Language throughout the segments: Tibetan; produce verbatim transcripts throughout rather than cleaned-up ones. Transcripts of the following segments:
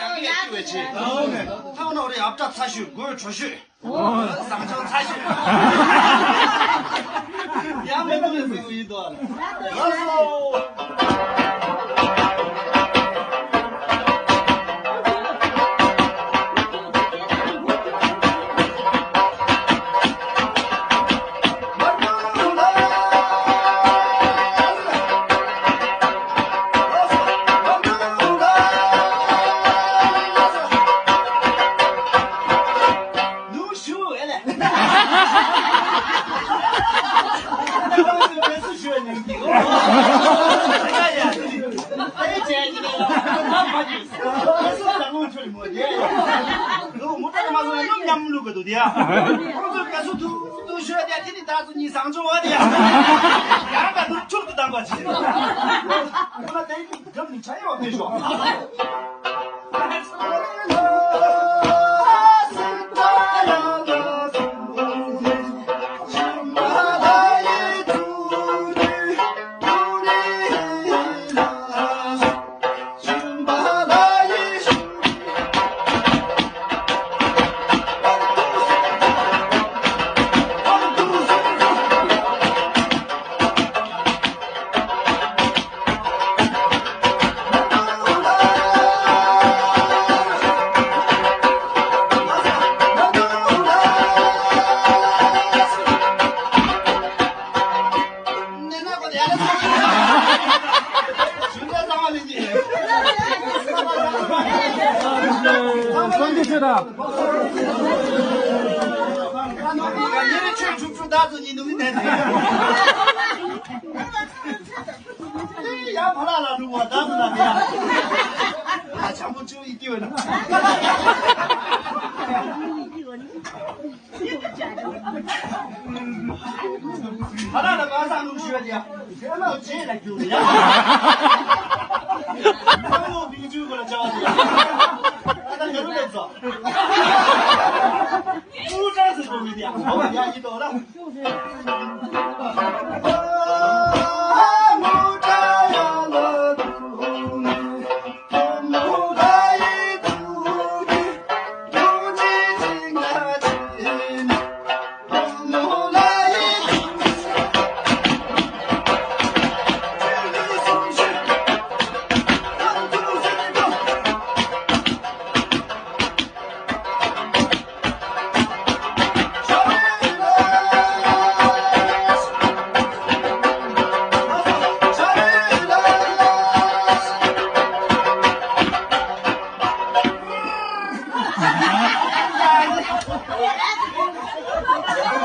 ཡང་ཡང་ཅི་བས་ཆེ། ཐང་ནོ་རེ་ཨབ་ཏྲ་ཚ་ཤོས་དགོད་ཁྲོ་ཤོས། བཟང་ཆུང་ཚ་ཤོས། ཡང་མེད་པ་ལས་ཟིན་ཡིན་དོ། ལགས་སོ། ནུ་ཞུ་ཨེ་ལེ། ཨ་ནི་བེ་སུ་ཞུ་ཨེ་ནི་འདི་གོ། ཨེ་ཡ་ཨེ་ཅེ་ནི་ལ་ཨ་མ་ཇི་བེ་སུ་ད་ངོ་ཆུ་མོ་ཡེ། ལུ་མུ་ཏ་མ་སོང་ནམ་ཉམ་ལུ་ག་དུ་དེ་ཡ། ཁོང་ཚོ་བེ་སུ་དུ་དུ་ཞུ་ཨེ་དེ་དེ་ནི་ད་སུ་ཉི་སང་ཆུ་བ་དེ་ཡ། ཡང་ག་དུ་ཆུ་དུ་དང་པ་ཆི། ཁོ་ན་དེ་གམ་ནི་ཆ་ཡོད་དེ་ཤོ། ཡ་ཕ་ལ་ལ་འགྲོ་བ་ད་ཚོ་ལ་ཡ། ཨ་ཆང་པོ་ཆུ་ཡི་ཏི་བ་ན། ཕ་ལ་ལ་མ་ས་ནུ་ཞུ་ཡ། དེ་ལ་རྗེས་ལ་རྒྱུ་ཡ། ཁ་ལོ་བིང་ཆུ་གོ་ལ་བྱ་བ་ཡ། ཨ་ད་ཡ་རུ་ལེ་ཚོ། ཀུ་ཀྲང་སི་ཀོ་མི་དི་ཡ། ཡ་ཡི་དོ་ལ།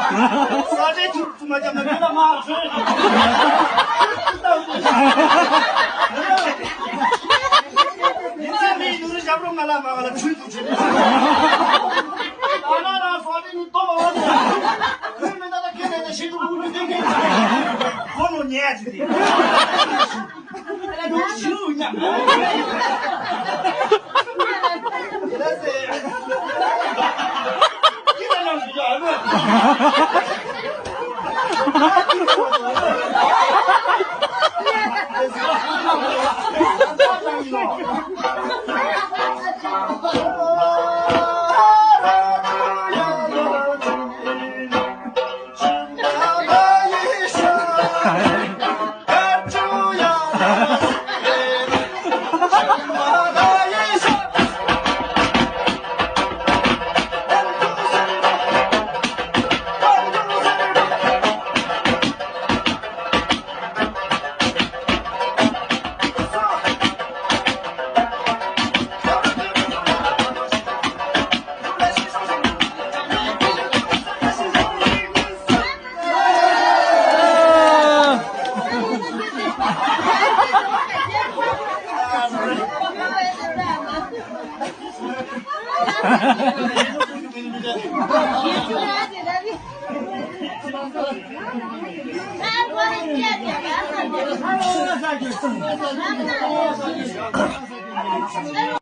ས་ཆའི་ཐུགས་སུ་མ་བཅངས་ན་མི་ལ་མ་ཧྲེ། ཡིན་ཚེ་མིའི་ནུ་རི་ཞབས་རོ་ང་ལ་མ་ང་ལ་ཆུ་ཐུག་ཆེ། ཨ་ན་ན་ས་ཆའི་ནི་ལྟོ་མ་བ་ནི། ཁོས་མི་ད་ལ་ཁེ་ལས་ད་ཤེས་ཐུབ་ཀུ་ནུ་ཏིང་ཏིང་། ཁོ་ནོ་ཉལ་ཅི་དེ།